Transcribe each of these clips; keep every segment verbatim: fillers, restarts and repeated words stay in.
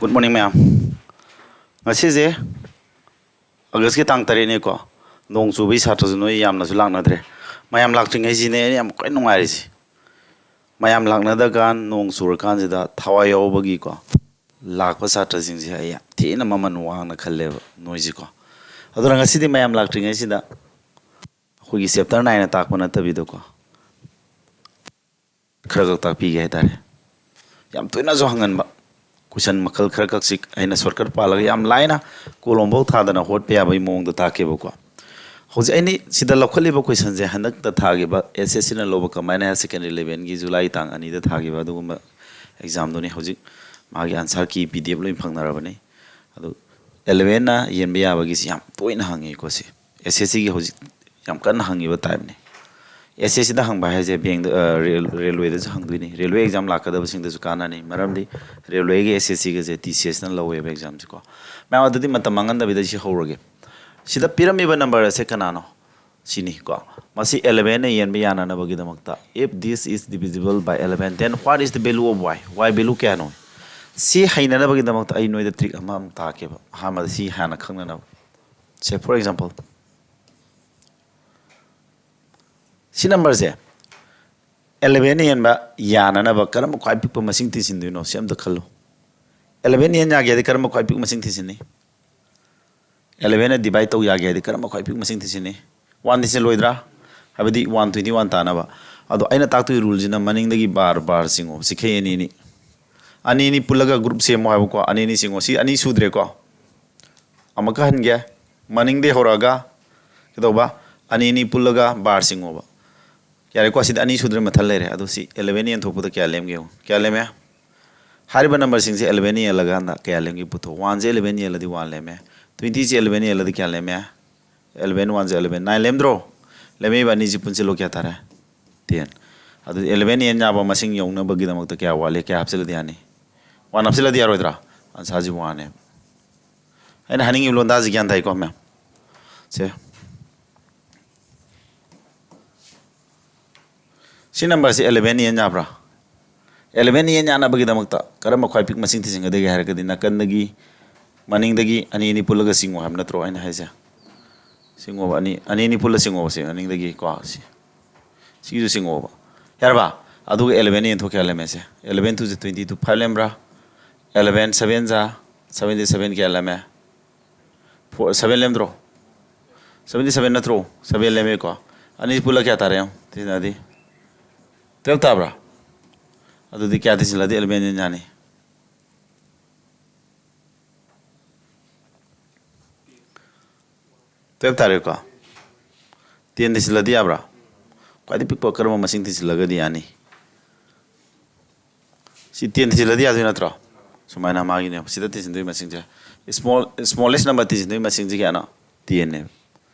Good morning, ꯃꯌꯥꯝ꯫ ꯉꯁꯤꯁꯦ ꯑꯥꯒꯁꯀꯤ ꯇꯥꯡ ꯇꯔꯦꯠꯅꯤꯀꯣ꯫ ꯅꯣꯡ ꯆꯨꯕꯒꯤ ꯁꯥꯇ꯭ꯔꯁꯨ ꯅꯣꯏ ꯌꯥꯝꯅꯁꯨ ꯂꯥꯛꯅꯗ꯭ꯔꯦ꯫ ꯃꯌꯥꯝ ꯂꯥꯛꯇ꯭ꯔꯤꯉꯩꯁꯤꯅꯦ ꯑꯩꯅ ꯌꯥꯝ ꯈ꯭ꯋꯥꯏ ꯅꯨꯡꯉꯥꯏꯔꯤꯁꯤ꯫ ꯃꯌꯥꯝ ꯂꯥꯛꯅꯗꯀꯥꯟ, ꯅꯣꯡ ꯆꯨꯔꯀꯥꯟꯁꯤꯗ ꯊꯋꯥꯏ ꯌꯥꯎꯕꯒꯤꯀꯣ, ꯂꯥꯛꯄ ꯁꯥꯇ꯭ꯔꯁꯤꯡꯁꯦ ꯑꯩ ꯌꯥꯝ ꯊꯤꯅ ꯃꯃꯜ ꯋꯥꯡꯅ ꯈꯜꯂꯦꯕ ꯅꯣꯏꯁꯤꯀꯣ꯫ ꯑꯗꯨꯅ ꯉꯁꯤꯗꯤ ꯃꯌꯥꯝ ꯂꯥꯛꯇ꯭ꯔꯤꯉꯩꯁꯤꯗ ꯑꯩꯈꯣꯏꯒꯤ ꯆꯦꯞꯇꯔ ꯅꯥꯏꯅ ꯇꯥꯛꯄ ꯅꯠꯇꯕꯤꯗꯀꯣ, ꯈꯔ ꯈꯛ ꯇꯥꯛꯄꯤꯒꯦ ꯍꯥꯏꯇꯥꯔꯦ꯫ ꯌꯥꯝ ꯇꯣꯏꯅꯁꯨ ꯍꯪꯒꯟꯕ ꯀꯣꯏꯁꯟ ꯃꯈꯜ ꯈꯔ ꯈꯛꯁꯤ ꯑꯩꯅ ꯁꯣꯔꯠꯀꯠ ꯄꯥꯜꯂꯒ ꯌꯥꯝ ꯂꯥꯏꯅ ꯀꯣꯂꯣꯝꯐꯧ ꯊꯥꯗꯅ ꯍꯣꯠꯄ ꯌꯥꯕꯒꯤ ꯃꯑꯣꯡꯗ ꯇꯥꯛꯀꯦꯕꯀꯣ꯫ ꯍꯧꯖꯤꯛ ꯑꯩꯅ ꯁꯤꯗ ꯂꯧꯈꯠꯂꯤꯕ ꯀꯣꯏꯁꯟꯁꯦ ꯍꯟꯗꯛꯇ ꯊꯥꯈꯤꯕ ꯑꯦꯁ ꯑꯦꯁ ꯁꯤꯅ ꯂꯧꯕ ꯀꯝꯕꯥꯏꯟ ꯍꯥꯌꯔ ꯁꯦꯀꯦꯟꯗꯔꯤ ꯂꯦꯚꯦꯜꯒꯤ ꯖꯨꯂꯥꯏ ꯇꯥꯡ ꯑꯅꯤꯗ ꯊꯥꯈꯤꯕ ꯑꯗꯨꯒꯨꯝꯕ ꯑꯦꯛꯖꯥꯝꯗꯨꯅꯤ꯫ ꯍꯧꯖꯤꯛ ꯃꯥꯒꯤ ꯑꯟꯁꯥꯔ ꯀꯤ ꯄꯤ ꯗꯤ ꯑꯦꯐ ꯂꯣꯏ ꯐꯪꯅꯔꯕꯅꯤ꯫ ꯑꯗꯨ ꯑꯦꯂꯚꯦꯟꯅ ꯌꯦꯟꯕ ꯌꯥꯕꯒꯤꯁꯤ ꯌꯥꯝ ꯇꯣꯏꯅ ꯍꯪꯉꯤꯀꯣ꯫ ꯁꯤ ꯑꯦꯁ ꯑꯦꯁ ꯁꯤꯒꯤ ꯍꯧꯖꯤꯛ ꯌꯥꯝ ꯀꯟꯅ ꯍꯪꯉꯤꯕ ꯇꯥꯏꯞꯅꯤ꯫ ꯑꯦꯁ ꯑꯦꯁ ꯁꯤꯗ ꯍꯪꯕ ꯍꯥꯏꯁꯦ ꯕꯦꯡꯗ, ꯑ, ꯔꯦꯜ-, ꯔꯦꯜꯋꯦꯗꯁꯨ ꯍꯪꯗꯣꯏꯅꯤ꯫ ꯔꯦꯜꯋꯦ ꯑꯦꯛꯖꯥꯝ ꯂꯥꯛꯀꯗꯕꯁꯤꯡꯗꯁꯨ ꯀꯥꯟꯅꯅꯤ, ꯃꯔꯝꯗꯤ ꯔꯦꯜꯋꯦꯒꯤ ꯑꯦꯁ ꯑꯦꯁ ꯁꯤꯒꯁꯦ ꯇꯤ ꯁꯤ ꯑꯦꯁꯅ ꯂꯧꯋꯦꯕ ꯑꯦꯛꯖꯥꯝꯁꯦꯀꯣ꯫ ꯃꯌꯥꯝ, ꯑꯗꯨꯗꯤ ꯃꯇꯝ ꯃꯥꯡꯍꯟꯗꯕꯤꯗ ꯁꯤ ꯍꯧꯔꯒꯦ꯫ ꯁꯤꯗ ꯄꯤꯔꯝꯃꯤꯕ ꯅꯝꯕꯔ ꯑꯁꯦ ꯀꯅꯥꯅꯣ? ꯁꯤꯅꯤꯀꯣ꯫ ꯃꯁꯤ ꯑꯦꯂꯚꯦꯟꯅ ꯌꯦꯟꯕ ꯌꯥꯅꯅꯕꯒꯤꯗꯃꯛꯇ, if this is divisible by eleven, then what is the value of y? Y value ꯀꯌꯥꯅꯣ? ꯁꯤ ꯍꯩꯅꯅꯕꯒꯤꯗꯃꯛꯇ ꯑꯩ ꯅꯣꯏꯗ ꯇ꯭ꯔꯤꯛ ꯑꯃ ꯑꯃꯨꯛ ꯇꯥꯛꯀꯦꯕ꯫ ꯑꯍꯥꯟꯕꯗ ꯁꯤ ꯍꯥꯟꯅ ꯈꯪꯅꯅꯕ꯫ Say, for example, ꯁꯤ ꯅꯝꯕꯔꯁꯦ ꯑꯦꯂꯚꯦꯟꯅ ꯌꯦꯟꯕ ꯌꯥꯅꯅꯕ ꯀꯔꯝꯕ ꯈ꯭ꯋꯥꯏ ꯄꯤꯛꯄ ꯃꯁꯤꯡ ꯊꯤꯖꯤꯟꯗꯣꯏꯅꯣ? ꯁꯤ ꯑꯝꯇ ꯈꯜꯂꯨ꯫ ꯑꯦꯂꯚꯦꯟ ꯌꯦꯟ ꯌꯥꯒꯦ ꯍꯥꯏꯗꯤ ꯀꯔꯝꯕ ꯈ꯭ꯋꯥꯏ ꯄꯤꯛꯄ ꯃꯁꯤꯡ ꯊꯤꯖꯤꯟꯅꯤ? ꯑꯦꯂꯚꯦꯟꯅ ꯗꯤꯚꯥꯏꯠ ꯇꯧ ꯌꯥꯒꯦ ꯍꯥꯏꯗꯤ ꯀꯔꯝꯕ ꯈ꯭ꯋꯥꯏ ꯄꯤꯛꯄ ꯃꯁꯤꯡ ꯊꯤꯖꯤꯟꯅꯤ? ꯋꯥꯟ ꯊꯤꯖꯤꯜꯂꯣꯏꯗ꯭ꯔꯥ? ꯍꯥꯏꯕꯗꯤ ꯋꯥꯟ ꯇ꯭ꯋꯦꯟꯇꯤ ꯋꯥꯟ ꯇꯥꯅꯕ꯫ ꯑꯗꯣ ꯑꯩꯅ ꯇꯥꯛꯇꯣꯏ ꯔꯨꯜꯁꯤꯅ ꯃꯅꯤꯡꯗꯒꯤ ꯕꯥꯔ, ꯕꯥꯔ ꯆꯤꯡꯉꯣ꯫ ꯁꯤꯈꯩ ꯑꯅꯤꯅꯤ꯫ ꯑꯅꯤ ꯑꯅꯤ ꯄꯨꯜꯂꯒ ꯒ꯭ꯔꯨꯞ ꯁꯦꯝꯃꯣ ꯍꯥꯏꯕꯀꯣ꯫ ꯑꯅꯤ ꯑꯅꯤ ꯆꯤꯡꯉꯣ꯫ ꯁꯤ ꯑꯅꯤ ꯁꯨꯗ꯭ꯔꯦꯀꯣ꯫ ꯑꯃꯨꯛꯀ ꯍꯟꯒꯦ꯫ ꯃꯅꯤꯡꯗꯒꯤ ꯍꯧꯔꯛꯑꯒ ꯀꯩꯗꯧꯕ? ꯑꯅꯤ ꯑꯅꯤ ꯄꯨꯜꯂꯒ ꯕꯥꯔ ꯆꯤꯡꯉꯣꯕ꯫ ꯌꯥꯔꯦꯀꯣ, ꯁꯤꯗ ꯑꯅꯤ ꯁꯨꯗ꯭ꯔꯦ, ꯃꯊꯟ ꯂꯩꯔꯦ꯫ ꯑꯗꯣ ꯁꯤ ꯑꯦꯂꯚꯦꯟ ꯌꯦꯟꯊꯣꯛꯄꯗ ꯀꯌꯥ ꯂꯦꯝꯒꯦ ꯌꯦꯡꯉꯨ꯫ ꯀꯌꯥ ꯂꯦꯝꯃꯦ? ꯍꯥꯏꯔꯤꯕ ꯅꯝꯕꯔꯁꯤꯡꯁꯦ ꯑꯦꯂꯚꯦꯟ ꯌꯦꯜꯂꯀꯥꯟꯗ ꯀꯌꯥ ꯂꯦꯝꯒꯦ ꯄꯨꯊꯣꯛ꯫ ꯋꯥꯟꯁꯦ ꯑꯦꯂꯚꯦꯟ ꯌꯦꯜꯂꯗꯤ ꯋꯥꯟ ꯂꯦꯝꯃꯦ꯫ ꯇ꯭ꯋꯦꯟꯇꯤꯁꯦ ꯑꯦꯂꯚꯦꯟ ꯌꯦꯜꯂꯗꯤ ꯀꯌꯥ ꯂꯦꯝꯃꯦ? ꯑꯦꯂꯚꯦꯟ ꯋꯥꯟꯁꯦ ꯑꯦꯂꯚꯦꯟ, ꯅꯥꯏꯟ ꯂꯦꯝꯗ꯭ꯔꯣ? ꯂꯦꯝꯃꯛꯏꯕ ꯑꯅꯤꯁꯤ ꯄꯨꯟꯁꯤꯜꯂꯣ, ꯀꯌꯥ ꯇꯥꯔꯦ? ꯇꯦꯟ꯫ ꯑꯗꯨꯗꯤ ꯑꯦꯂꯚꯦꯟ ꯌꯦꯟ ꯌꯥꯕ ꯃꯁꯤꯡ ꯌꯧꯅꯕꯒꯤꯗꯃꯛꯇ ꯀꯌꯥ ꯋꯥꯠꯂꯤ? ꯀꯌꯥ ꯍꯥꯞꯆꯤꯜꯂꯗꯤ ꯌꯥꯅꯤ? ꯋꯥꯟ ꯍꯥꯞꯆꯤꯜꯂꯗꯤ ꯌꯥꯔꯣꯏꯗ꯭ꯔꯥ? ꯑꯟꯁꯥꯔꯁꯤ ꯋꯥꯟꯅꯦ꯫ ꯑꯩꯅ ꯍꯥꯏꯅꯤꯡꯉꯤꯕ ꯂꯣꯟꯗꯥꯁꯤ ꯒ꯭ꯌꯥꯟ ꯇꯥꯏꯀꯣ, ꯃꯌꯥꯝ? ꯁꯦ꯫ ꯁꯤ ꯅꯝꯕꯔꯁꯤ ꯑꯦꯂꯚꯦꯟ ꯌꯦꯟ ꯌꯥꯕ꯭ꯔꯥ? ꯑꯦꯂꯦꯚꯦꯟ ꯑꯦꯟ ꯌꯥꯅꯕꯒꯤꯗꯃꯛꯇ ꯀꯔꯝꯕ ꯈ꯭ꯋꯥꯏ ꯄꯤꯛ ꯃꯁꯤꯡ ꯊꯤꯖꯤꯟꯒꯗꯒꯦ ꯍꯥꯏꯔꯒꯗꯤ, ꯅꯥꯀꯟꯗꯒꯤ, ꯃꯅꯤꯡꯗꯒꯤ ꯑꯅꯤ ꯑꯅꯤ ꯄꯨꯜꯂꯒ ꯆꯤꯡꯉꯣ ꯍꯥꯏꯕ ꯅꯠꯇ꯭ꯔꯣ ꯑꯩꯅ ꯍꯥꯏꯁꯦ? ꯆꯤꯡꯉꯣꯕ, ꯑꯅꯤ, ꯑꯅꯤ ꯑꯅꯤ ꯄꯨꯜꯂ ꯆꯤꯡꯉꯣꯕ, ꯁꯤ ꯃꯅꯤꯡꯗꯒꯤ ꯀꯣ, ꯁꯤ, ꯁꯤꯒꯤꯁꯨ ꯆꯤꯡꯉꯣꯕ꯫ ꯌꯥꯔꯕ? ꯑꯗꯨꯒ ꯑꯦꯂꯦꯚꯦꯟ ꯑꯦꯟ ꯊꯣꯛ ꯀꯌꯥ ꯂꯦꯝꯃꯦ? ꯁꯦ, ꯑꯦꯂꯦꯚꯦꯟ ꯇꯨ ꯖꯥ ꯇ꯭ꯋꯦꯟꯇꯤ ꯇꯨ, ꯐꯥꯏꯚ ꯂꯦꯝꯕ꯭ꯔꯥ? ꯑꯦꯂꯦꯚꯦꯟ ꯁꯚꯦꯟ ꯖꯥ ꯁꯚꯦꯟꯇꯤ ꯁꯚꯦꯟ, ꯀꯌꯥ ꯂꯦꯝꯃꯦ? ꯐꯣꯔ, ꯁꯚꯦꯟ ꯂꯦꯝꯗ꯭ꯔꯣ? ꯁꯚꯦꯟꯇꯤ ꯁꯚꯦꯟ ꯅꯠꯇ꯭ꯔꯣ? ꯁꯚꯦꯟ ꯂꯦꯝꯃꯦꯀꯣ꯫ ꯑꯅꯤ ꯄꯨꯜꯂ ꯀꯌꯥ ꯇꯥꯔꯦ ꯌꯦꯡꯉꯣ, ꯁꯤꯅꯗꯤ ꯇꯨꯌꯦꯜꯞ ꯇꯥꯕ꯭ꯔꯥ? ꯑꯗꯨꯗꯤ ꯀꯌꯥ ꯊꯤꯖꯤꯜꯂꯗꯤ ꯑꯦꯂꯦꯚꯦꯟ ꯑꯦꯟ ꯌꯥꯅꯤ? ꯇꯨꯌꯦꯜꯞ ꯇꯥꯔꯦꯀꯣ꯫ ꯇꯦꯟ ꯊꯤꯖꯤꯜꯂꯗꯤ ꯌꯥꯕ꯭ꯔꯥ? ꯈ꯭ꯋꯥꯏꯗꯒꯤ ꯄꯤꯛꯄ ꯀꯔꯝꯕ ꯃꯁꯤꯡ ꯊꯤꯖꯤꯜꯂꯒꯗꯤ ꯌꯥꯅꯤ? ꯁꯤ ꯇꯦꯟ ꯊꯤꯖꯤꯜꯂꯗꯤ ꯌꯥꯗꯣꯏ ꯅꯠꯇ꯭ꯔꯣ? ꯁꯨꯃꯥꯏꯅ ꯃꯥꯒꯤꯅꯦ, ꯁꯤꯗ ꯊꯤꯖꯤꯟꯗꯣꯏ ꯃꯁꯤꯡꯁꯦ꯫ Small, smallest number ꯊꯤꯖꯤꯟꯗꯣꯏ ꯃꯁꯤꯡꯁꯦ ꯀꯌꯥꯅꯣ? ꯇꯦꯟꯅꯦꯕ꯫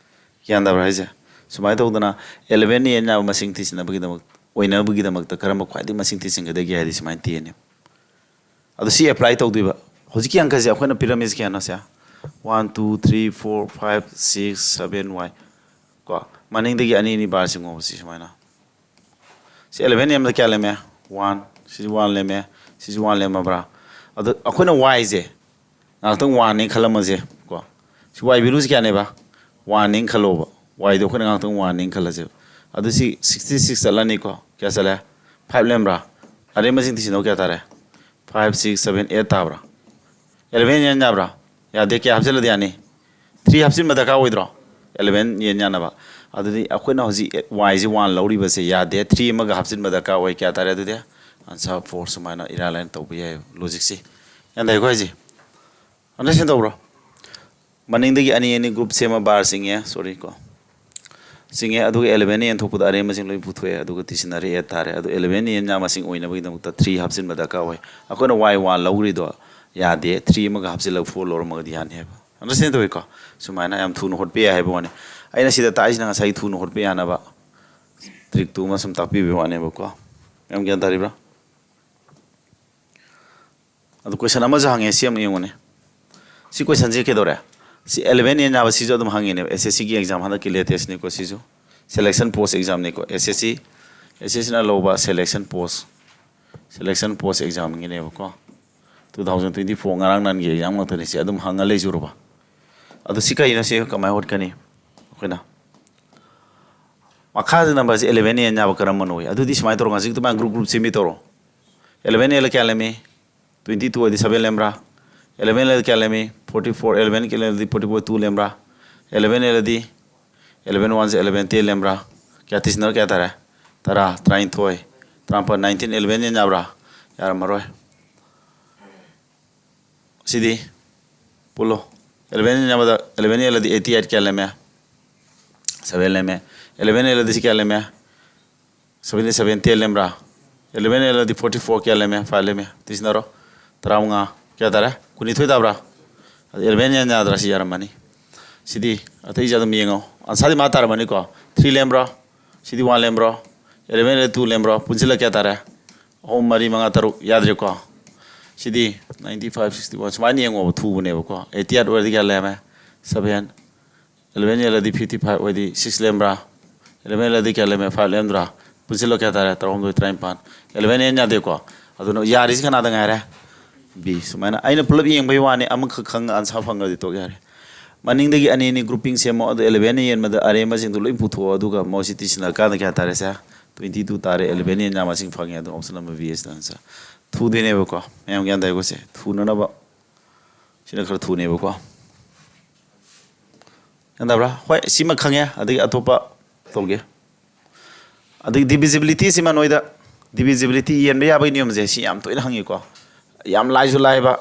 ꯒ꯭ꯌꯥꯟ ꯇꯥꯕ꯭ꯔꯥ ꯍꯥꯏꯁꯦ? ꯁꯨꯃꯥꯏꯅ ꯇꯧꯗꯅ ꯑꯦꯂꯦꯚꯦꯟ ꯑꯦꯟ ꯌꯥꯕ ꯃꯁꯤꯡ ꯊꯤꯖꯤꯟꯅꯕꯒꯤꯗꯃꯛ, ꯑꯣꯏꯅꯕꯒꯤꯗꯃꯛꯇ ꯀꯔꯝꯕ ꯈ꯭ꯋꯥꯏꯗꯒꯤ ꯃꯁꯤꯡ ꯊꯤꯖꯤꯟꯒꯗꯒꯦ ꯍꯥꯏꯗꯤ ꯁꯨꯃꯥꯏꯅ ꯇꯦꯟꯅꯦꯕ꯫ ꯑꯗꯣ ꯁꯤ apply ꯇꯧꯗꯣꯏꯕ꯫ ꯍꯧꯖꯤꯛꯀꯤ ꯑꯪꯀꯁꯦ ꯑꯩꯈꯣꯏꯅ ꯄꯤꯔꯝꯃꯤꯁꯦ ꯀꯌꯥꯅꯣ ꯁꯦ? One, two, three, four, five, six, seven, Y꯫ ꯀꯣ, ꯃꯅꯤꯡꯗꯒꯤ ꯑꯅꯤ ꯑꯅꯤ bar ꯆꯤꯡꯉꯣꯕ ꯁꯤ ꯁꯨꯃꯥꯏꯅ꯫ ꯁꯤ ꯑꯦꯂꯦꯚꯦꯟ ꯑꯦꯟꯗ ꯀꯌꯥ ꯂꯦꯝꯃꯦ? ꯋꯥꯟ꯫ ꯁꯤꯁꯨ ꯋꯥꯟ ꯂꯦꯝꯃꯦ, ꯁꯤꯁꯨ ꯋꯥꯟ ꯂꯦꯝꯃꯕ꯭ꯔꯥ? ꯑꯗꯣ ꯑꯩꯈꯣꯏꯅ ꯋꯥꯏꯁꯦ ꯉꯥꯏꯍꯥꯛꯇꯪ ꯋꯥꯟꯅꯦꯅ ꯈꯜꯂꯝꯃꯁꯦ ꯀꯣ꯫ ꯁꯤ ꯋꯥꯏ valueꯁꯦ ꯀꯌꯥꯅꯦꯕ? ꯋꯥꯟꯅꯦꯅ ꯈꯜꯂꯣꯕ꯫ ꯋꯥꯏꯗꯣ ꯑꯩꯈꯣꯏꯅ ꯉꯥꯏꯍꯥꯛꯇꯪ ꯋꯥꯟꯅꯦꯅ ꯈꯜꯂꯁꯦꯕ꯫ ꯑꯗꯨ ꯁꯤ ꯁꯤꯛꯁꯇꯤ ꯁꯤꯛꯁ ꯆꯠꯂꯅꯤꯀꯣ꯫ ꯀꯌꯥ ꯆꯠꯂꯦ? ꯐꯥꯏꯚ ꯂꯦꯝꯕ꯭ꯔꯥ? ꯑꯔꯦꯝꯕꯁꯤꯡ ꯊꯤꯖꯤꯟꯅꯧ, ꯀꯌꯥ ꯇꯥꯔꯦ? ꯐꯥꯏꯚ, ꯁꯤꯛꯁ, ꯁꯚꯦꯟ, ꯑꯦꯠ ꯇꯥꯕ꯭ꯔꯥ? ꯑꯦꯂꯦꯚꯦꯟ ꯌꯦꯟ ꯌꯥꯕ꯭ꯔꯥ? ꯌꯥꯗꯦ꯫ ꯀꯌꯥ ꯍꯥꯞꯆꯤꯜꯂꯗꯤ ꯌꯥꯅꯤ? ꯊ꯭ꯔꯤ ꯍꯥꯞꯆꯤꯟꯕ ꯗꯔꯀꯥꯔ ꯑꯣꯏꯗ꯭ꯔꯣ? ꯑꯦꯂꯦꯚꯦꯟ ꯌꯦꯟ ꯌꯥꯅꯕ꯫ ꯑꯗꯨꯗꯤ ꯑꯩꯈꯣꯏꯅ ꯍꯧꯖꯤꯛ ꯋꯥꯏꯁꯤ ꯋꯥꯟ ꯂꯧꯔꯤꯕꯁꯦ ꯌꯥꯗꯦ꯫ ꯊ꯭ꯔꯤ ꯑꯃꯒ ꯍꯥꯞꯆꯤꯟꯕ ꯗꯔꯀꯥꯔ ꯑꯣꯏ꯫ ꯀꯌꯥ ꯇꯥꯔꯦ ꯑꯗꯨꯗꯤ? Answer four. ꯁꯨꯃꯥꯏꯅ ꯏꯔꯥꯏ ꯂꯥꯏꯅ ꯇꯧꯕ ꯌꯥꯏ ꯂꯣꯖꯤꯛꯁꯤ꯫ ꯒ꯭ꯌꯥꯟ ꯇꯥꯏꯀꯣ ꯍꯥꯏꯁꯦ? Understand ꯇꯧꯕ꯭ꯔꯣ? ꯃꯅꯤꯡꯗꯒꯤ ꯑꯅꯤ ꯑꯅꯤ group ꯁꯦꯝꯃ bar ꯆꯤꯡꯉꯦ, sorry ꯀꯣ꯫ ꯆꯤꯡꯉꯦ, ꯑꯗꯨꯒ ꯑꯦꯂꯦꯚꯦꯟ ꯑꯦꯟ ꯊꯣꯛꯄꯗ ꯑꯔꯦꯝꯕꯁꯤꯡ ꯂꯣꯏ ꯄꯨꯊꯣꯛꯑꯦ, ꯑꯗꯨꯒ ꯊꯤꯖꯤꯟꯅꯔꯦ, ꯑꯦꯠ ꯇꯥꯔꯦ꯫ ꯑꯗꯨ ꯑꯦꯂꯦꯚꯦꯟ ꯑꯦꯟ ꯌꯥꯝ ꯃꯁꯤꯡ ꯑꯣꯏꯅꯕꯒꯤꯗꯃꯛꯇ ꯊ꯭ꯔꯤ ꯍꯥꯞꯆꯤꯟꯕ ꯗꯔꯀꯥꯔ ꯑꯣꯏ꯫ ꯑꯩꯈꯣꯏꯅ ꯋꯥꯏ ꯋꯥꯟ ꯂꯧꯈ꯭ꯔꯤꯗꯣ ꯌꯥꯗꯦ, ꯊ꯭ꯔꯤ ꯑꯃꯒ ꯍꯥꯞꯆꯤꯜꯂꯒ ꯐꯣꯔ ꯂꯧꯔꯝꯃꯒꯗꯤ ꯌꯥꯅꯤ ꯍꯥꯏꯕ꯫ Understand ꯇꯧꯋꯤꯀꯣ? ꯁꯨꯃꯥꯏꯅ ꯌꯥꯝ ꯊꯨꯅ ꯍꯣꯠꯄ ꯌꯥꯏ ꯍꯥꯏꯕ ꯋꯥꯅꯤ꯫ ꯑꯩꯅ ꯁꯤꯗ ꯇꯥꯛꯏꯁꯤꯅ ꯉꯁꯥꯏ ꯊꯨꯅ ꯍꯣꯠꯄ ꯌꯥꯅꯕ trick ꯇꯨ ꯑꯃ ꯁꯨꯝ ꯇꯥꯛꯄꯤꯕꯒꯤ ꯋꯥꯅꯦꯕꯀꯣ꯫ ꯌꯥꯝ ꯒ꯭ꯌꯥꯟ ꯇꯥꯔꯤꯕ꯭ꯔꯥ? ꯑꯗꯨ question ꯑꯃꯁꯨ ꯍꯪꯉꯦ, ꯁꯤ ꯑꯃꯨꯛ ꯌꯦꯡꯉꯨꯅꯦ꯫ ꯁꯤ questionꯁꯦ ꯀꯩꯗꯧꯔꯦ? ꯁꯤ ꯑꯦꯂꯦꯚꯦꯟ ꯑꯦꯟ ꯌꯥꯕ ꯁꯤꯁꯨ ꯑꯗꯨꯝ ꯍꯪꯉꯤꯅꯦꯕ꯫ ꯑꯦꯁ ꯑꯦꯁ ꯁꯤꯒꯤ exam ꯍꯟꯗꯛꯀꯤ latestꯅꯤꯀꯣ ꯁꯤꯁꯨ꯫ Selection post examꯅꯤꯀꯣ꯫ ꯑꯦꯁ ꯑꯦꯁ ꯁꯤ, ꯑꯦꯁ ꯑꯦꯁ ꯁꯤꯅ ꯂꯧꯕ selection post꯫ Selection post examꯒꯤꯅꯦꯕꯀꯣ. Two thousand twenty four, ꯉꯔꯥꯡ ꯅꯍꯥꯟꯒꯤ exam ꯉꯥꯛꯇꯅꯤ꯫ ꯁꯤ ꯑꯗꯨꯝ ꯍꯪꯉ ꯂꯩꯖꯨꯔꯕ꯫ ꯑꯗꯨ ꯁꯤ ꯀꯩꯅꯣ? ꯁꯤ ꯀꯃꯥꯏꯅ ꯍꯣꯠꯀꯅꯤ ꯑꯩꯈꯣꯏꯅ? ꯃꯈꯥꯗ numberꯁꯦ eleven ꯑꯦꯟ ꯌꯥꯕ ꯀꯔꯝꯕꯅꯣ? ꯑꯗꯨꯗꯤ ꯁꯨꯃꯥꯏꯅ ꯇꯧꯔꯣ, ꯉꯁꯤ ꯑꯗꯨꯃꯥꯏꯅ group group ꯁꯦꯝꯕꯤ ꯇꯧꯔꯣ꯫ Eleven ꯑꯦꯜꯗ ꯀꯌꯥ ꯂꯦꯝꯃꯤ? Twenty two ꯑꯣꯏꯗꯤ seven ꯂꯦꯝꯕ꯭ꯔꯥ? Eleven ꯑꯦꯜꯗ ꯀꯌꯥ ꯂꯦꯝꯃꯤ? Forty four꯫ Eleven ꯑꯦꯜꯗꯤ forty four, two ꯂꯦꯝꯕ꯭ꯔꯥ? Eleven ꯑꯦꯜꯗꯤ eleven ones eleven, ten ꯂꯦꯝꯕ꯭ꯔꯥ? ꯀꯌꯥ ꯇꯤꯁꯤꯟꯅꯔ ꯀꯌꯥ ꯇꯥꯔꯦ? ꯇꯔꯥ, ꯇꯔꯥꯅꯤꯊꯣꯏ, ꯇꯔꯥꯃꯥꯄꯜ, nineteen꯫ Eleven ꯑꯦꯟ ꯌꯥꯕ꯭ꯔꯥ? ꯌꯥꯔꯝꯃꯔꯣꯏ꯫ ꯁꯤꯗꯤ ꯄꯨꯜꯂꯣ꯫ Eleven ꯑꯦꯟ ꯌꯥꯕꯗ eleven ꯑꯦꯜꯗꯤ eighty eight ꯀꯌꯥ ꯂꯦꯝꯃꯦ? Seven ꯂꯦꯝꯃꯦ꯫ Eleven ꯑꯦꯜꯗꯤ ꯁꯤ ꯀꯌꯥ ꯂꯦꯝꯃꯦ? Seven seven, ten ꯂꯦꯝꯕ꯭ꯔꯥ? Eleven ꯑꯦꯜꯗꯤ forty four ꯀꯌꯥ ꯂꯦꯝꯃꯦ? Five ꯂꯦꯝꯃꯦ꯫ ꯇꯤꯁꯤꯟꯅꯔꯣ꯫ ꯇꯔꯥꯃꯉꯥ꯫ ꯀꯌꯥ ꯇꯥꯔꯦ? ꯀꯨꯟꯅꯤꯊꯣꯏ ꯇꯥꯕ꯭ꯔꯥ? Eleven ꯑꯦꯟ ꯌꯥꯗ꯭ꯔꯥ? ꯁꯤ ꯌꯥꯔꯝꯃꯅꯤ꯫ ꯁꯤꯗꯤ ꯑꯇꯩꯁꯦ ꯑꯗꯨꯝ ꯌꯦꯡꯉꯣ꯫ Answerꯗꯤ ꯃꯥ ꯇꯥꯔꯝꯃꯅꯤꯀꯣ꯫ Three ꯂꯦꯝꯕ꯭ꯔꯣ? ꯁꯤꯗꯤ one ꯂꯦꯝꯕ꯭ꯔꯣ? Eleven L two ꯂꯦꯝꯕ꯭ꯔꯣ? ꯄꯨꯟꯁꯤꯜꯂ ꯀꯌꯥ ꯇꯥꯔꯦ? ꯑꯍꯨꯝ, ꯃꯔꯤ, ꯃꯉꯥ, ꯇꯔꯨꯛ꯫ ꯌꯥꯗ꯭ꯔꯦꯀꯣ꯫ ꯁꯤꯗꯤ ninety five, sixty one ꯁꯨꯃꯥꯏꯅ ꯌꯦꯡꯉꯣꯕ, ꯊꯨꯕꯅꯦꯕꯀꯣ꯫ Eighty eight ꯑꯣꯏꯔꯗꯤ ꯀꯌꯥ ꯂꯦꯝꯃꯦ? Seven꯫ Eleven ꯑꯦꯜꯗꯤ fifty five ꯑꯣꯏꯗꯤ six ꯂꯦꯝꯕ꯭ꯔꯥ? Eleven ꯑꯦꯜꯗꯤ ꯀꯌꯥ ꯂꯦꯝꯃꯦ? Five ꯂꯦꯝꯗ꯭ꯔꯥ? ꯄꯨꯟꯁꯤꯜꯂꯣ ꯀꯌꯥ ꯇꯥꯔꯦ? ꯇꯔꯥꯍꯨꯝꯗꯣꯏ, ꯇꯔꯥꯅꯤꯄꯥꯟ꯫ Eleven ꯑꯦꯟ ꯌꯥꯗꯦꯀꯣ꯫ ꯑꯗꯨꯅ ꯌꯥꯔꯤꯁꯤ ꯀꯅꯥꯗ ꯉꯥꯏꯔꯦ? B꯫ ꯁꯨꯃꯥꯏꯅ ꯑꯩꯅ ꯄꯨꯂꯞ ꯌꯦꯡꯕꯩ ꯋꯥꯅꯤ, ꯑꯃꯈꯛ ꯈꯪꯉ answer ꯐꯪꯉꯗꯤ ꯇꯣꯛ ꯌꯥꯔꯦ꯫ ꯃꯅꯤꯡꯗꯒꯤ ꯑꯅꯤ ꯑꯅꯤ grouping ꯁꯦꯝꯃꯣ, ꯑꯗꯨ eleven ꯑꯦꯟ ꯌꯦꯟꯕꯗ ꯑꯔꯦꯝꯕꯁꯤꯡꯗꯣ ꯂꯣꯏ ꯄꯨꯊꯣꯛꯑꯣ, ꯑꯗꯨꯒ ꯃꯣꯏꯁꯤ ꯇꯤꯁꯤꯟꯅꯔꯀꯥꯟꯗ ꯀꯌꯥ ꯇꯥꯔꯦ ꯁꯦ? Twenty two ꯇꯥꯔꯦ꯫ Eleven ꯑꯦꯟ ꯌꯥꯝ ꯃꯁꯤꯡ ꯐꯪꯉꯦ, ꯑꯗꯨ option number B ꯁꯤꯅ answer꯫ ꯊꯨꯗꯣꯏꯅꯦꯕꯀꯣ, ꯃꯌꯥꯝ ꯒ꯭ꯌꯥꯟ ꯇꯥꯏꯀꯣ? ꯁꯦ ꯊꯨꯅꯅꯕ ꯁꯤꯅ ꯈꯔ ꯊꯨꯅꯦꯕꯀꯣ꯫ ꯒ꯭ꯌꯥꯟ ꯇꯥꯕ꯭ꯔꯥ? ꯍꯣꯏ, ꯁꯤꯃ ꯈꯪꯉꯦ, ꯑꯗꯒꯤ ꯑꯇꯣꯞꯄ ꯇꯧꯒꯦ꯫ ꯑꯗꯒꯤ divisibility ꯁꯤꯃ ꯅꯣꯏꯗ, divisibility ꯌꯦꯟꯕ ꯌꯥꯕꯒꯤ ꯅꯤꯌꯣꯝꯁꯦ ꯁꯤ ꯌꯥꯝ ꯇꯣꯏꯅ ꯍꯪꯉꯤꯀꯣ꯫ ꯌꯥꯝ ꯂꯥꯏꯁꯨ ꯂꯥꯏꯕ꯫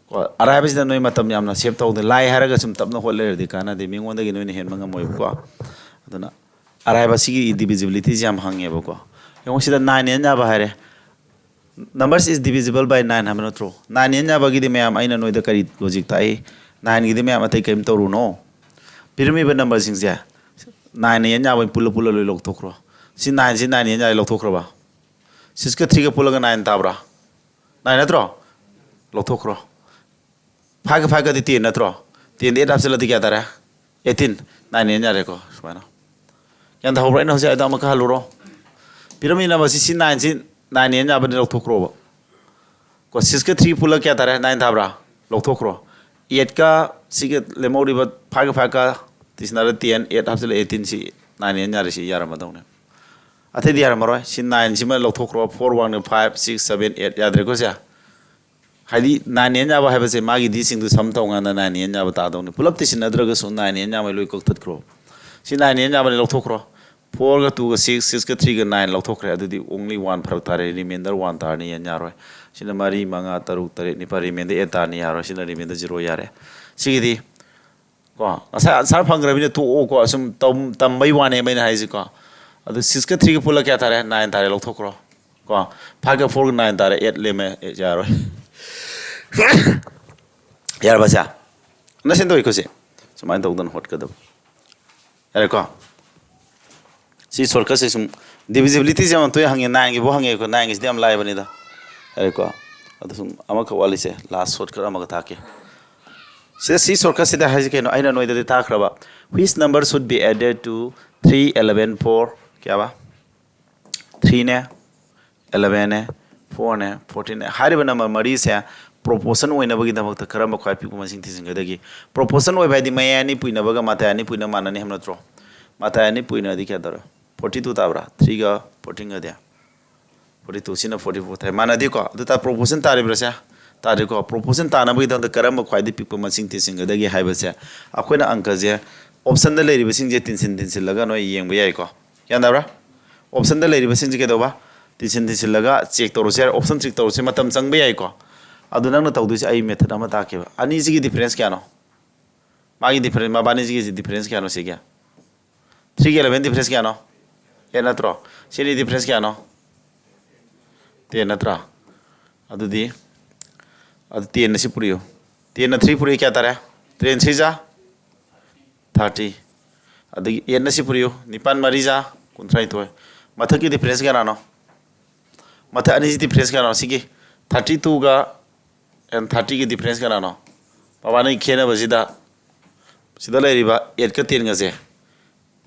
ꯀꯣ, ꯑꯔꯥꯏꯕꯁꯤꯗ ꯅꯣꯏ ꯃꯇꯝ ꯌꯥꯝꯅ save ꯇꯧꯗꯦ꯫ ꯂꯥꯏ ꯍꯥꯏꯔꯒ ꯁꯨꯝ ꯇꯞꯅ ꯍꯣꯠ ꯂꯩꯔꯗꯤ ꯀꯥꯟꯅꯗꯦ, ꯃꯤꯉꯣꯟꯗꯒꯤ ꯅꯣꯏꯅ ꯍꯦꯟꯕ ꯉꯝꯃꯣꯏꯕꯀꯣ꯫ ꯑꯗꯨꯅ ꯑꯔꯥꯏꯕ ꯁꯤꯒꯤ divisibility ꯁꯤ ꯌꯥꯝ ꯍꯪꯉꯦꯕꯀꯣ꯫ ꯌꯦꯡꯉꯣ, ꯁꯤꯗ nine ꯑꯦꯟ ꯌꯥꯕ ꯍꯥꯏꯔꯦ꯫ Numbers is divisible by nine ꯍꯥꯏꯕ ꯅꯠꯇ꯭ꯔꯣ? Nine ꯑꯦꯟ ꯌꯥꯕꯒꯤꯗꯤ ꯃꯌꯥꯝ ꯑꯩꯅ ꯅꯣꯏꯗ ꯀꯔꯤ logic ꯇꯥꯛꯏ? Nineꯒꯤꯗꯤ ꯃꯌꯥꯝ ꯑꯇꯩ ꯀꯔꯤꯝ ꯇꯧꯔꯨꯅꯣ꯫ ꯄꯤꯔꯝꯃꯤꯕ numberꯁꯤꯡꯁꯦ nine ꯑꯦꯟ ꯌꯥꯕ ꯄꯨꯜꯂ ꯄꯨꯜꯂ ꯂꯣꯏ ꯂꯧꯊꯣꯛꯈ꯭ꯔꯣ꯫ ꯁꯤ nineꯁꯤ nine ꯑꯦꯟ ꯌꯥꯕ ꯂꯧꯊꯣꯛꯈ꯭ꯔꯕ? Sixꯀ threeꯒ ꯄꯨꯜꯂꯒ nine ꯇꯥꯕ꯭ꯔꯥ? Nine ꯅꯠꯇ꯭ꯔꯣ? ꯂꯧꯊꯣꯛꯈ꯭ꯔꯣ꯫ Fiveꯀ fiveꯀꯗꯤ ten ꯅꯠꯇ꯭ꯔꯣ? Tenꯗ eight ꯍꯥꯞꯆꯤꯜꯂꯗꯤ ꯀꯌꯥ ꯇꯥꯔꯦ? Eighteen꯫ Nine ꯑꯦꯟ ꯌꯥꯔꯦꯀꯣ꯫ ꯁꯨꯃꯥꯏꯅ ꯒ꯭ꯌꯥꯟ ꯇꯥꯍꯧꯕ꯭ꯔꯥ? ꯑꯩꯅ ꯍꯧꯖꯤꯛ ꯍꯥꯏꯗꯣ ꯑꯃꯨꯛꯀ ꯍꯜꯂꯨꯔꯣ꯫ ꯄꯤꯔꯝꯃꯤ numberꯁꯤ, ꯁꯤ nineꯁꯤ Nine n ꯌꯥꯕꯅꯤ, ꯂꯧꯊꯣꯛꯈ꯭ꯔꯣꯕ꯫ ꯀꯣ, six ꯀ three ꯄꯨꯜꯂ ꯀꯌꯥ ꯇꯥꯔꯦ? Nine ꯇꯥꯕ꯭ꯔꯥ? ꯂꯧꯊꯣꯛꯈ꯭ꯔꯣ꯫ Eight ꯀ ꯁꯤꯒ ꯂꯦꯝꯍꯧꯔꯤꯕ five ꯀ five ꯀ ꯇꯤꯁꯤꯟꯅꯔ ten, eight ꯍꯥꯞꯆꯤꯜꯂ eighteen, ꯁꯤ nine n ꯌꯥꯔꯦ, ꯁꯤ ꯌꯥꯔꯝꯃꯗꯧꯅꯦ꯫ ꯑꯇꯩꯗꯤ ꯌꯥꯔꯝꯃꯔꯣꯏ꯫ ꯁꯤ nine ꯁꯤꯃ ꯂꯧꯊꯣꯛꯈ꯭ꯔꯣ, four one five, six seven, eight ꯌꯥꯗ꯭ꯔꯦꯀꯣ ꯁꯦ? ꯍꯥꯏꯗꯤ nine n ꯌꯥꯕ ꯍꯥꯏꯕꯁꯦ ꯃꯥꯒꯤ ꯗꯤꯁꯤꯡꯗꯨ ꯁꯝ ꯇꯧꯀꯥꯟꯗ nine n ꯌꯥꯕ ꯇꯥꯗꯧꯅꯤ꯫ ꯄꯨꯂꯞ ꯇꯤꯁꯤꯟꯅꯗ꯭ꯔꯒꯁꯨ nine n ꯌꯥꯕ ꯂꯣꯏ ꯀꯛꯊꯠꯈ꯭ꯔꯣ꯫ ꯁꯤ nine n ꯌꯥꯕꯅꯤ, ꯂꯧꯊꯣꯛꯈ꯭ꯔꯣ꯫ Four ꯒ two ꯒ six, six ꯀ three ꯒ nine ꯂꯧꯊꯣꯛꯈ꯭ꯔꯦ꯫ ꯑꯗꯨꯗꯤ only one ꯐꯔꯛ ꯇꯥꯔꯦ, remainder one ꯇꯥꯔꯅꯤ, n ꯌꯥꯔꯣꯏ꯫ ꯁꯤꯅ ꯃꯔꯤ, ꯃꯉꯥ, ꯇꯔꯨꯛ, ꯇꯔꯦꯠ, ꯅꯤꯄꯥꯜ, remainder eight ꯇꯥꯔꯅꯤ, ꯌꯥꯔꯣꯏ꯫ ꯁꯤꯅ remainder zero ꯌꯥꯔꯦ꯫ ꯁꯤꯒꯤꯗꯤ ꯀꯣ, ꯉꯁꯥꯏ answer ꯐꯪꯈ꯭ꯔꯕꯅꯤꯅ ꯇꯣꯛꯑꯣꯀꯣ꯫ ꯑꯁꯨꯝ ꯇꯝ-, ꯇꯝꯕꯩ ꯋꯥꯅꯦꯕ ꯑꯩꯅ ꯍꯥꯏꯁꯤꯀꯣ꯫ ꯑꯗꯨ six ꯀ three ꯒ ꯄꯨꯜꯂ ꯀꯌꯥ ꯇꯥꯔꯦ? Nine ꯇꯥꯔꯦ, ꯂꯧꯊꯣꯛꯈ꯭ꯔꯣ꯫ ꯀꯣ, five ꯀ four ꯒ nine ꯇꯥꯔꯦ, eight ꯂꯦꯝꯃꯦ, eight ꯌꯥꯔꯣꯏ꯫ ꯌꯥꯔꯕ ꯁꯦ? Understand ꯇꯧꯏꯀꯣ ꯁꯤ? ꯁꯨꯃꯥꯏꯅ ꯇꯧꯗꯅ ꯍꯣꯠꯀꯗꯕ꯫ ꯌꯥꯔꯦꯀꯣ? ꯁꯤ shortcut ꯁꯦ ꯁꯨꯝ divisibility ꯁꯦ ꯌꯥꯝ ꯇꯣꯏꯅ ꯍꯪꯉꯦ, nine ꯒꯤꯐꯥꯎ ꯍꯪꯉꯦꯀꯣ, nine ꯒꯤꯁꯤꯗꯤ ꯌꯥꯝ ꯂꯥꯏꯕꯅꯤꯗ꯫ ꯌꯥꯔꯦꯀꯣ? ꯑꯗꯨ ꯁꯨꯝ ꯑꯃꯈꯛ ꯋꯥꯠꯂꯤꯁꯦ, last shortcut ꯑꯃꯒ ꯇꯥꯛꯀꯦ꯫ ꯁꯤꯗ ꯁꯤ shortcut ꯁꯤꯗ ꯍꯥꯏꯁꯦ ꯀꯩꯅꯣ? ꯑꯩꯅ ꯅꯣꯏꯗꯗꯤ ꯇꯥꯛꯈ꯭ꯔꯕ, which number should be added to three, eleven, four? ꯀꯌꯥꯕ? Three ꯅꯦ, eleven ꯅꯦ, four ꯅꯦ, fourteen ꯅꯦ꯫ ꯍꯥꯏꯔꯤꯕ number ꯃꯔꯤꯁꯦ proportion ꯑꯣꯏꯅꯕꯒꯤꯗꯃꯛꯇ ꯀꯔꯝꯕ ꯈ꯭ꯋꯥꯏ ꯄꯤꯛꯄ ꯃꯁꯤꯡ ꯊꯤꯖꯤꯟꯒꯗꯒꯦ? Proportion ꯑꯣꯏꯕ ꯍꯥꯏꯗꯤ ꯃꯌꯥꯏ ꯑꯅꯤ ꯄꯨꯏꯅꯕꯒ ꯃꯇꯥꯏ ꯑꯅꯤ ꯄꯨꯏꯅꯕ ꯃꯥꯟꯅꯅꯤ ꯍꯥꯏꯕ ꯅꯠꯇ꯭ꯔꯣ? ꯃꯇꯥꯏ ꯑꯅꯤ ꯄꯨꯏꯅꯗꯤ ꯀꯌꯥ ꯇꯧꯔꯦ? Forty two ꯇꯥꯕ꯭ꯔꯥ? Three ꯒ fourteen ꯒꯗꯤ? Forty two, ꯁꯤꯅ forty four ꯇꯥꯏ꯫ ꯃꯥꯟꯅꯗꯦꯀꯣ? ꯑꯗꯨ ꯇꯥ proportion ꯇꯥꯔꯤꯕ꯭ꯔꯥ ꯁꯦ? ꯇꯥꯗꯦꯀꯣ? Proportion ꯇꯥꯅꯕꯒꯤꯗꯃꯛꯇ ꯀꯔꯝꯕ ꯈ꯭ꯋꯥꯏꯗꯒꯤ ꯄꯤꯛꯄ ꯃꯁꯤꯡ ꯊꯤꯖꯤꯟꯒꯗꯒꯦ ꯍꯥꯏꯕꯁꯦ ꯑꯩꯈꯣꯏꯅ ꯑꯪꯀꯁꯦ option ꯗ ꯂꯩꯔꯤꯕꯁꯤꯡꯁꯦ ꯇꯤꯟꯁꯤꯟ ꯇꯤꯟꯁꯤꯜꯂꯒ ꯅꯣꯏ ꯌꯦꯡꯕ ꯌꯥꯏꯀꯣ꯫ ꯒ꯭ꯌꯥꯟ ꯇꯥꯕ꯭ꯔꯥ? Option ꯗ ꯂꯩꯔꯤꯕꯁꯤꯡꯁꯦ ꯀꯩꯗꯧꯕ? ꯇꯤꯟꯁꯤꯟ ꯇꯤꯟꯁꯤꯜꯂꯒ check ꯇꯧꯔꯁꯨ ꯌꯥꯔꯦ, option check ꯇꯧꯔꯁꯨ ꯃꯇꯝ ꯆꯪꯕ ꯌꯥꯏꯀꯣ꯫ ꯑꯗꯨ ꯅꯪꯅ ꯇꯧꯗꯣꯏꯁꯦ, ꯑꯩ method ꯑꯃ ꯇꯥꯛꯀꯦꯕ꯫ ꯑꯅꯤꯁꯤꯒꯤ difference ꯀꯌꯥꯅꯣ? ꯃꯥꯒꯤ difference, ꯃꯕꯥꯅꯤꯁꯤꯒꯤ difference ꯀꯌꯥꯅꯣ ꯁꯤꯒꯤ? Three ꯒ eleven difference ꯀꯌꯥꯅꯣ? Eight ꯅꯠꯇ꯭ꯔꯣ? ꯁꯤꯅꯤ difference ꯀꯌꯥꯅꯣ? Ten ꯅꯠꯇ꯭ꯔꯥ? ꯑꯗꯨꯗꯤ, ꯑꯗꯨ ten ꯅ ꯁꯤ ꯄꯨꯔꯤꯌꯨ꯫ Ten ꯅ three ꯄꯨꯔꯤ ꯀꯌꯥ ꯇꯥꯔꯦ? Ten threes are thirty꯫ ꯑꯗꯒꯤ eight ꯅ ꯁꯤ ꯄꯨꯔꯤꯌꯨ꯫ ꯅꯤꯄꯥꯟ ꯃꯔꯤꯖꯥ ꯀꯨꯟꯊ꯭ꯔꯥꯅꯤꯊꯣꯏ꯫ ꯃꯊꯛꯀꯤ difference ꯀꯌꯥꯅꯣ? ꯃꯊꯛ ꯑꯅꯤꯁꯤ difference ꯀꯌꯥꯅꯣ? ꯁꯤꯒꯤ thirty two ꯒ and thirty ꯒꯤ difference ꯀꯌꯥꯅꯣ? ꯃꯕꯥꯅꯤꯒꯤ ꯈꯦꯠꯅꯕꯁꯤꯗ, ꯁꯤꯗ ꯂꯩꯔꯤꯕ eight ꯀ ten ꯒꯁꯦ,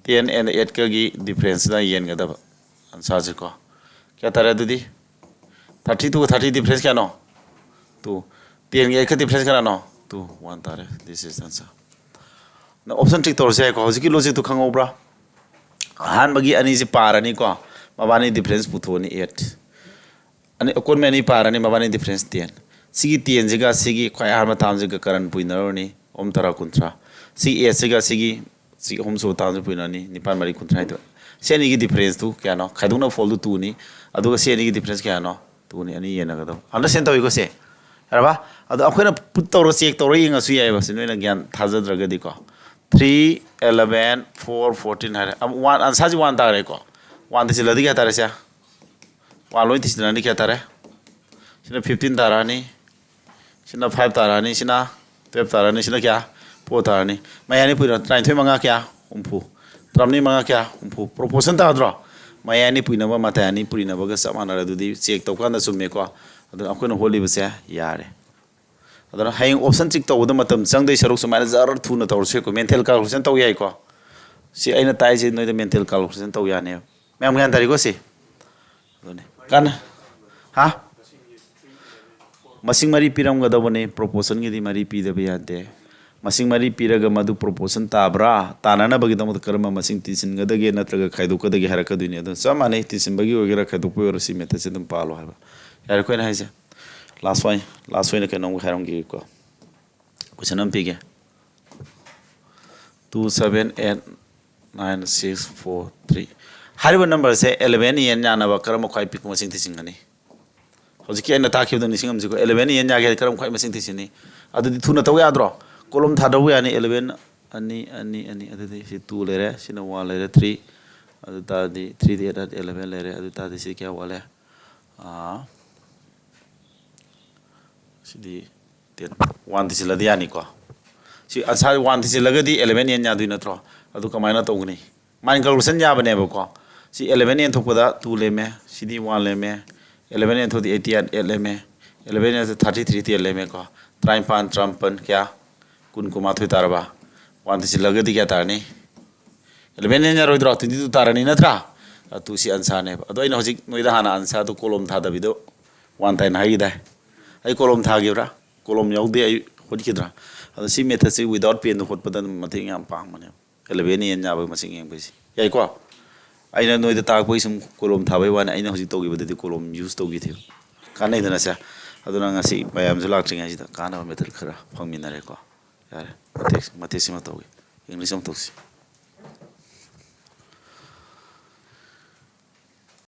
ten and eight ꯀꯒꯤ difference ꯁꯤꯅ ꯌꯦꯟꯒꯗꯕ answer ꯁꯦꯀꯣ꯫ ꯀꯌꯥ ꯇꯥꯔꯦ ꯑꯗꯨꯗꯤ? Thirty two ꯒ thirty difference ꯀꯌꯥꯅꯣ? Two. Ten ꯒ eight ꯀ difference ꯀꯌꯥꯅꯣ? Two. One ꯇꯥꯔꯦ꯫ This is the answer. ꯅ option tick ꯇꯧꯔꯁꯨ ꯌꯥꯏꯀꯣ꯫ ꯍꯧꯖꯤꯛꯀꯤ logic ꯇꯨ ꯈꯪꯍꯧꯕ꯭ꯔꯥ? ꯑꯍꯥꯟꯕꯒꯤ ꯑꯅꯤꯁꯤ ꯄꯥꯔꯅꯤꯀꯣ, ꯃꯕꯥꯅꯤ difference ꯄꯨꯊꯣꯛꯑꯅꯤ eight꯫ ꯑꯅꯤ, ꯑꯀꯣꯟꯕ ꯑꯅꯤ ꯄꯥꯔꯅꯤ, ꯃꯕꯥꯅꯤ difference ten꯫ ꯁꯤꯒꯤ ten ꯁꯤꯒ ꯁꯤꯒꯤ ꯈ꯭ꯋꯥꯏ ꯑꯍꯥꯟꯕ term ꯁꯤꯒ ꯀꯔꯟ ꯄꯨꯏꯅꯔꯨꯔꯅꯤ, ꯑꯍꯨꯝ ꯇꯔꯥ ꯀꯨꯟꯊ꯭ꯔꯥ꯫ ꯁꯤ eight ꯁꯤꯒ ꯁꯤꯒꯤ, ꯁꯤ ꯑꯍꯨꯝꯁꯨꯕ term ꯁꯤ ꯄꯨꯏꯅꯔꯅꯤ, ꯅꯤꯄꯥꯟ ꯃꯔꯤ ꯀꯨꯟꯊ꯭ꯔꯥ ꯍꯥꯏꯗꯣ꯫ ꯁꯤ ꯑꯅꯤꯒꯤ difference ꯇꯨ ꯀꯌꯥꯅꯣ? ꯈꯥꯏꯗꯣꯛꯅꯕ fold ꯇꯨ two ꯅꯤ, ꯑꯗꯨꯒ ꯁꯤ ꯑꯅꯤꯒꯤ difference ꯀꯌꯥꯅꯣ? Two ꯅꯤ, ꯑꯅꯤ ꯌꯦꯟꯅꯒꯗꯕ꯫ Understand ꯇꯧꯏꯀꯣ ꯁꯦ? ꯌꯥꯔꯕ? ꯑꯗꯣ ꯑꯩꯈꯣꯏꯅ put ꯇꯧꯔ check ꯇꯧꯔ ꯌꯦꯡꯉꯁꯨ ꯌꯥꯏꯑꯕ, ꯁꯤ ꯅꯣꯏꯅ ꯒ꯭ꯌꯥꯟ ꯊꯥꯖꯗ꯭ꯔꯒꯗꯤꯀꯣ꯫ Three, eleven, four, fourteen ꯍꯥꯏꯔꯦ꯫ ꯑꯃ one, answer ꯁꯤ one ꯇꯥꯔꯦꯀꯣ꯫ One ꯊꯤꯖꯤꯜꯂꯗꯤ ꯀꯌꯥ ꯇꯥꯔꯦ ꯁꯦ? One ꯂꯣꯏ ꯊꯤꯖꯤꯜꯂꯗꯤ ꯀꯌꯥ ꯇꯥꯔꯦ? ꯁꯤꯅ fifteen ꯇꯥꯔꯛꯑꯅꯤ, ꯁꯤꯅ five ꯇꯥꯔꯛꯑꯅꯤ, ꯁꯤꯅ twelve ꯇꯥꯔꯛꯑꯅꯤ, ꯁꯤꯅ ꯀꯌꯥ? Four ꯇꯥꯔꯛꯑꯅꯤ꯫ ꯃꯌꯥꯏ ꯑꯅꯤ ꯄꯨꯏꯅ ꯇꯔꯥꯅꯤꯊꯣꯏ ꯃꯉꯥ ꯀꯌꯥ? ꯍꯨꯝꯐꯨ꯫ ꯇꯔꯥꯅꯤꯊꯣꯏ ꯃꯉꯥ ꯀꯌꯥ? ꯍꯨꯝꯐꯨ꯫ Proportion ꯇꯥꯗ꯭ꯔꯣ? ꯃꯌꯥꯏ ꯑꯅꯤ ꯄꯨꯏꯅꯕ, ꯃꯇꯥꯏ ꯑꯅꯤ ꯄꯨꯏꯅꯕꯒ ꯆꯞ ꯃꯥꯟꯅꯔꯦ꯫ ꯑꯗꯨꯗꯤ check ꯇꯧꯀꯥꯟꯗ ꯆꯨꯝꯃꯦꯀꯣ꯫ ꯑꯗꯨꯅ ꯑꯩꯈꯣꯏꯅ ꯍꯣꯠꯂꯤꯕꯁꯦ ꯌꯥꯔꯦ꯫ ꯑꯗꯨꯅ ꯍꯌꯦꯡ option tick ꯇꯧꯕꯗ ꯃꯇꯝ ꯆꯪꯗꯣꯏ ꯁꯔꯨꯛ ꯁꯨꯃꯥꯏꯅ ꯖꯔ ꯊꯨꯅ ꯇꯧꯔꯁꯨ ꯌꯥꯏꯀꯣ꯫ Mental calculation ꯇꯧ ꯌꯥꯏꯀꯣ꯫ ꯁꯤ ꯑꯩꯅ ꯇꯥꯛꯏꯁꯦ ꯅꯣꯏꯗ mental calculation ꯇꯧ ꯌꯥꯅꯦꯕ꯫ ꯃꯌꯥꯝ ꯒ꯭ꯌꯥꯟ ꯇꯥꯔꯤꯀꯣ ꯁꯤ? ꯑꯗꯨꯅꯤ꯫ ꯀꯥꯟꯅ-, ꯍꯥ? ꯃꯁꯤꯡ ꯃꯔꯤ ꯄꯤꯔꯝꯒꯗꯧꯕꯅꯤ, proportion ꯒꯤꯗꯤ ꯃꯔꯤ ꯄꯤꯗꯕ ꯌꯥꯗꯦ꯫ ꯃꯁꯤꯡ ꯃꯔꯤ ꯄꯤꯔꯒ ꯃꯗꯨ proportion ꯇꯥꯕ꯭ꯔꯥ? ꯇꯥꯅꯅꯕꯒꯤꯗꯃꯛꯇ ꯀꯔꯝꯕ ꯃꯁꯤꯡ ꯇꯤꯟꯁꯤꯟꯒꯗꯒꯦ ꯅꯠꯇ꯭ꯔꯒ ꯈꯥꯏꯗꯣꯛꯀꯗꯒꯦ ꯍꯥꯏꯔꯛꯀꯗꯣꯏꯅꯤ꯫ ꯑꯗꯨꯅ ꯆꯞ ꯃꯥꯟꯅꯩ, ꯇꯤꯟꯁꯤꯟꯕꯒꯤ ꯑꯣꯏꯒꯦꯔꯥ ꯈꯥꯏꯗꯣꯛꯄꯒꯤ ꯑꯣꯏꯒꯦꯔꯥ ꯁꯤ method ꯁꯦ ꯑꯗꯨꯝ ꯄꯥꯜꯂꯣ ꯍꯥꯏꯕ꯫ ꯌꯥꯔꯦꯀꯣ ꯑꯩꯅ ꯍꯥꯏꯁꯦ? Last one, last ꯑꯣꯏꯅ ꯀꯩꯅꯣꯝꯒ ꯍꯥꯏꯔꯝꯒꯦꯀꯣ꯫ Question ꯑꯃ ꯄꯤꯒꯦ꯫ Two, seven, eight, nine, six, four, three꯫ ꯍꯥꯏꯔꯤꯕ number ꯁꯦ eleven ꯌꯦꯟ ꯌꯥꯅꯕ ꯀꯔꯝꯕ ꯈ꯭ꯋꯥꯏ ꯄꯤꯛꯄ ꯃꯁꯤꯡ ꯊꯤꯖꯤꯟꯒꯅꯤ? ꯍꯧꯖꯤꯛꯀꯤ ꯑꯩꯅ ꯇꯥꯛꯈꯤꯕꯗꯣ ꯅꯤꯡꯁꯤꯡꯉꯝꯁꯤꯀꯣ꯫ Eleven ꯌꯦꯟ ꯌꯥꯒꯦ ꯍꯥꯏꯗꯤ ꯀꯔꯝꯕ ꯈ꯭ꯋꯥꯏ ꯃꯁꯤꯡ ꯊꯤꯖꯤꯟꯅꯤ? ꯑꯗꯨꯗꯤ ꯊꯨꯅ ꯇꯧ ꯌꯥꯗ꯭ꯔꯣ? Column ꯊꯥꯗꯧ ꯌꯥꯅꯤ꯫ Eleven, ꯑꯅꯤ, ꯑꯅꯤ, ꯑꯅꯤ꯫ ꯑꯗꯨꯗꯤ ꯁꯤ two ꯂꯩꯔꯦ, ꯁꯤꯅ one ꯂꯩꯔꯦ, three꯫ ꯑꯗꯨ ꯇꯥꯔꯗꯤ three ꯗꯤ eight, eleven ꯂꯩꯔꯦ꯫ ꯑꯗꯨ ꯇꯥꯔꯗꯤ ꯁꯤ ꯀꯌꯥ ꯋꯥꯠꯂꯦ? ꯑꯥ, ꯁꯤꯗꯤ ten꯫ One ꯊꯤꯖꯤꯜꯂꯗꯤ ꯌꯥꯅꯤꯀꯣ꯫ ꯁꯤ answer one ꯊꯤꯖꯤꯜꯂꯒꯗꯤ eleven ꯌꯦꯟ ꯌꯥꯗꯣꯏ ꯅꯠꯇ꯭ꯔꯣ? ꯑꯗꯨ ꯀꯃꯥꯏꯅ ꯇꯧꯒꯅꯤ? Mind calculation ꯌꯥꯕꯅꯦꯕꯀꯣ꯫ ꯁꯤ eleven ꯌꯦꯟꯊꯣꯛꯄꯗ two ꯂꯦꯝꯃꯦ, ꯁꯤꯗꯤ one ꯂꯦꯝꯃꯦ, eleven ꯌꯦꯟꯊꯣꯛꯑꯗꯤ eighty eight ꯂꯦꯝꯃꯦ, eleven ꯌꯦꯟꯊꯣꯛ thirty three ten ꯂꯦꯝꯃꯦꯀꯣ꯫ ꯇꯔꯥꯅꯤꯄꯥꯟ, ꯇꯔꯥꯃꯥꯄꯟ, ꯀꯌꯥ? ꯀꯨꯟ, ꯀꯨꯟꯃꯥꯊꯣꯏ ꯇꯥꯔꯕ? One ꯊꯤꯖꯤꯜꯂꯒꯗꯤ ꯀꯌꯥ ꯇꯥꯔꯅꯤ? Eleven ꯌꯦꯟ ꯌꯥꯔꯣꯏꯗ꯭ꯔꯣ? Twenty two ꯇꯥꯔꯅꯤ ꯅꯠꯇ꯭ꯔꯥ? ꯑꯗꯨ ꯁꯤ answerꯅꯦꯕ꯫ ꯑꯗꯣ ꯑꯩꯅ ꯍꯧꯖꯤꯛ ꯅꯣꯏꯗ ꯍꯥꯟꯅ answerꯗꯨ column ꯊꯥꯗꯕꯤꯗꯣ one time ꯍꯥꯏꯈꯤꯗꯥꯏ? ꯑꯩ column ꯊꯥꯈꯤꯕ꯭ꯔꯥ? Column ꯌꯥꯎꯗꯦ, ꯑꯩ ꯍꯣꯠꯈꯤꯗ꯭ꯔꯥ? ꯑꯗꯣ ꯁꯤ methodꯁꯤ without penꯗꯣ ꯍꯣꯠꯄꯗ ꯑꯗꯨꯝ ꯃꯇꯦꯡ ꯌꯥꯝ ꯄꯥꯡꯕꯅꯦꯕ, eleven ꯌꯦꯟ ꯌꯥꯕꯒꯤ ꯃꯁꯤꯡ ꯌꯦꯡꯕꯩꯁꯦ꯫ ꯌꯥꯏꯀꯣ? ꯑꯩꯅ ꯅꯣꯏꯗ ꯇꯥꯛꯄꯒꯤ ꯁꯨꯝ column ꯊꯥꯕꯩ ꯋꯥꯅꯤ, ꯑꯩꯅ ꯍꯧꯖꯤꯛ ꯇꯧꯈꯤꯕꯗꯗꯤ column use ꯇꯧꯈꯤꯗꯦꯕ꯫ ꯀꯥꯟꯅꯩꯗꯅ ꯁꯦ? ꯑꯗꯨꯅ ꯉꯁꯤ ꯃꯌꯥꯝꯁꯨ ꯂꯥꯛꯇ꯭ꯔꯤꯉꯩꯁꯤꯗ ꯀꯥꯟꯅꯕ method ꯈꯔ ꯐꯪꯃꯤꯟꯅꯔꯦꯀꯣ꯫ ꯌꯥꯔꯦ, ꯃꯇꯦꯛ ꯃꯇꯦꯛꯁꯤꯃ ꯇꯧꯒꯦ꯫ English ꯑꯃ ꯇꯧꯁꯤ꯫